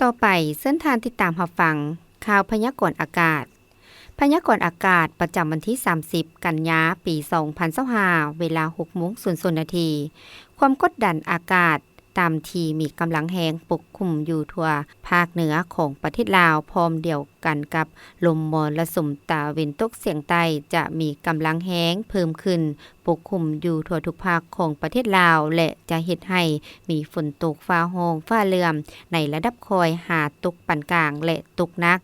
ຕໍ່ໄປ, ເຊີນທ່ານຕິດຕາມຮັບຟັງຂ່າວພະຍາກອນອາກາດ. ພະຍາກອນອາກາດປະຈຳວັນທີສາມສິບ ກັນຍາ ປີສອງພັນຊາວຫ້າ ເວລາຫົກໂມງສູນນາທີ, ຄວາມກົດດັນອາກາດຕ່ຳທີ່ມີກຳລັງແຮງປົກຄຸມຢູ່ທົ່ວພາກເໜືອຂອງປະເທດລາວ, ພ້ອມດຽວກັນກັບລົມມໍລະສຸມຕາເວັນຕົກສຽງໃຕ້ ຈະມີກຳລັງແຮງເພີ່ມຂຶ້ນ ປົກຄຸມຢູ່ທົ່ວທຸກພາກຂອງປະເທດລາວ ແລະ ຈະເຮັດໃຫ້ມີຝົນຕົກຟ້າຮ້ອງຟ້າເຫຼື້ອມໃນລະດັບຄ່ອຍຫາຕົກປານກາງ ແລະ ຕົກໜັກ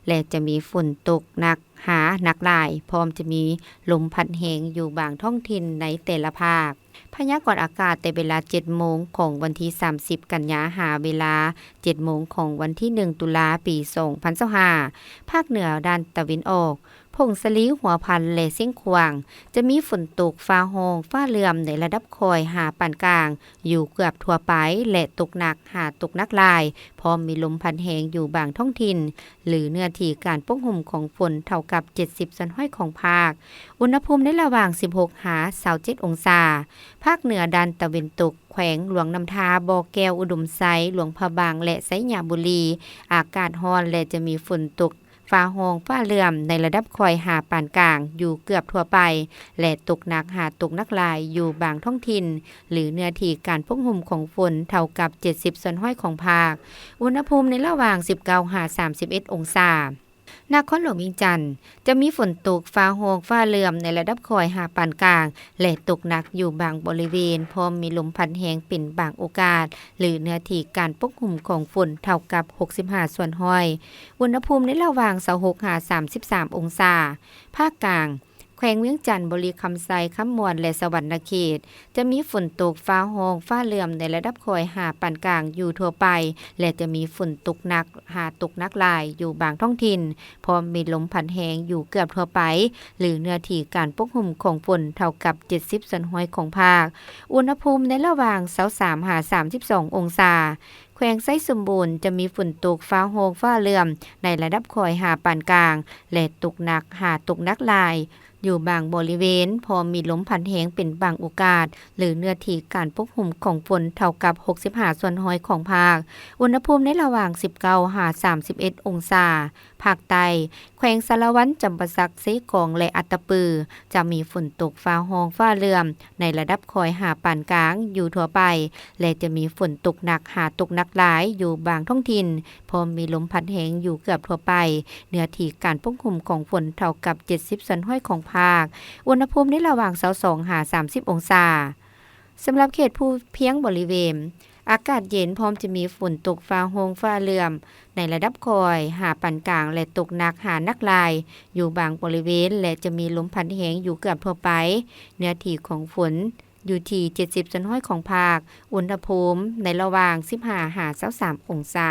ແລະ ຈະມີຝົນຕົກໜັກຫາໜັກຫຼາຍ, ພ້ອມຈະມີລົມພັດແຮງຢູ່ບາງທ້ອງຖິ່ນໃນແຕ່ລະພາກ. ພະຍາກອນອາກາດແຕ່ເວລາເຈັດໂມງຂອງວັນທີສາມສິບ ກັນຍາ ຫາເວລາເຈັດໂມງຂອງວັນທີໜຶ່ງ ຕຸລາ ປີສອງພັນຊາວຫ້າ, ພາກເໜືອດ້ານຕາເວັນອອກ, ຜົ້ງສາລີ, ຫົວພັນ ແລະ ຊຽງຂວາງ ຈະມີຝົນຕົກຟ້າຮ້ອງຟ້າເຫຼື້ອມໃນລະດັບຄ່ອຍຫາປານກາງຢູ່ເກືອບທົ່ວໄປ ແລະ ຕົກໜັກຫາຕົກໜັກຫຼາຍ, ພ້ອມມີລົມພັດແຮງຢູ່ບາງທ້ອງຖິ່ນ ຫຼື ເນື້ອທີ່ການປົກຫຸ້ມຂອງຝົນເທົ່າກັບເຈັດສິບສ່ວນຮ້ອຍຂອງພາກ. ອຸນຫະພູມໃນລະຫວ່າງສິບຫົກຫາຊາວເຈັດອົງສາ. ພາກເໜືອດ້ານຕາເວັນຕົກ, ແຂວງຫຼວງນ້ຳທາ, ບໍ່ແກ້ວ, ອຸດົມໄຊ, ຫຼວງພະບາງ ແລະ ໄຊຍະບູລີ ອາກາດຮ້ອນ ແລະ ຈະມີຝົນຕົກ ຟ້າຮ້ອງຟ້າເຫຼື້ອມໃນລະດັບຄ່ອຍຫາປານກາງຢູ່ເກືອບທົ່ວໄປ ແລະ ຕົກໜັກຫາຕົກໜັກຫຼາຍຢູ່ບາງທ້ອງຖິ່ນ ຫຼື ເນື້ອທີ່ການປົກຫຸ້ມຂອງຝົນເທົ່າກັບເຈັດສິບສ່ວນຮ້ອຍຂອງພາກ. ອຸນຫະພູມໃນລະຫວ່າງສິບເກົ້າຫາສາມສິບເອັດອົງສາ. ນະຄອນຫຼວງວຽງຈັນ ຈະມີຝົນຕົກ ຟ້າຮ້ອງຟ້າເຫຼື້ອມໃນລະດັບຄ່ອຍຫາປານກາງ ແລະ ຕົກໜັກຢູ່ບາງບໍລິເວນ, ພ້ອມມີລົມພັດແຮງເປັນບາງໂອກາດ ຫຼື ເນື້ອທີ່ການປົກຫຸ້ມຂອງຝົນເທົ່າກັບຫົກສິບຫ້າສ່ວນຮ້ອຍ. ອຸນຫະພູມໃນລະຫວ່າງຊາວຫົກຫາສາມສິບສາມອົງສາ. ພາກກາງ, ແຂວງວຽງຈັນ, ບໍລິຄຳໄຊ, ຄຳມ່ວນ ແລະ ສະຫວັນນະເຂດ ຈະມີຝົນຕົກ ຟ້າຮ້ອງຟ້າເຫຼື້ອມໃນລະດັບຄ່ອຍຫາປານກາງຢູ່ທົ່ວໄປ ແລະ ຈະມີຝົນຕົກໜັກຫາຕົກໜັກຫຼາຍຢູ່ບາງທ້ອງຖິ່ນ, ພ້ອມມີລົມພັດແຮງຢູ່ເກືອບທົ່ວໄປ ຫຼື ເນື້ອທີ່ການປົກຫຸ້ມຂອງຝົນເທົ່າກັບເຈັດສິບສ່ວນຮ້ອຍຂອງພາກ. ອຸນຫະພູມໃນລະຫວ່າງຊາວສາມຫາສາມສິບສອງອົງສາ. ແຂວງໄຊສົມບູນ ຈະມີຝົນຕົກ ຟ້າຮ້ອງຟ້າເຫຼື້ອມໃນລະດັບຄ່ອຍຫາປານກາງ ແລະ ຕົກໜັກຫາຕົກໜັກຫຼາຍ ຢູ່ບາງບໍລິເວນ, ພ້ອມມີລົມພັດແຮງເປັນບາງໂອກາດ ຫຼື ເນື້ອທີ່ການປົກຫຸ້ມຂອງຝົນເທົ່າກັບຫົກສິບຫ້າສ່ວນຮ້ອຍຂອງພາກ. ອຸນຫະພູມໃນລະຫວ່າງສິບເກົ້າຫາສາມສິບເອັດອົງສາ. ພາກໃຕ້, ແຂວງສາລະວັນ, ຈຳປາສັກ, ເຊກອງ ແລະ ອັດຕະປື ຈະມີຝົນຕົກ ຟ້າຮ້ອງຟ້າເຫຼື້ອມໃນລະດັບຄ່ອຍຫາປານກາງຢູ່ທົ່ວໄປ ແລະ ຈະມີຝົນຕົກໜັກຫາຕົກໜັກຫຼາຍຢູ່ບາງທ້ອງຖິ່ນ, ພ້ອມມີລົມພັດແຮງຢູ່ເກືອບທົ່ວໄປ, ເນື້ອທີ່ການປົກຄຸມຂອງຝົນເທົ່າກັບເຈັດສິບສ່ວນຮ້ອຍຂອງພາກ. ອຸນຫະພູມໃນລະຫວ່າງຊາວສອງຫາສາມສິບອົງສາ. ສຳລັບເຂດພູພຽງບໍລິເວນ, ອາກາດເຢັນ ພ້ອມຈະມີຝົນຕົກ ຟ້າຮ້ອງຟ້າເຫຼື້ອມໃນລະດັບຄ່ອຍຫາປານກາງ ແລະ ຕົກໜັກຫາໜັກຫຼາຍຢູ່ບາງບໍລິເວນ ແລະ ຈະມີລົມພັດແຮງຢູ່ເກືອບທົ່ວໄປ. ເນື້ອທີ່ຂອງຝົນຢູ່ທີ່ເຈັດສິບສ່ວນຮ້ອຍຂອງພາກ. ອຸນຫະພູມໃນລະຫວ່າງສິບຫ້າຫາຊາວສາມອົງສາ.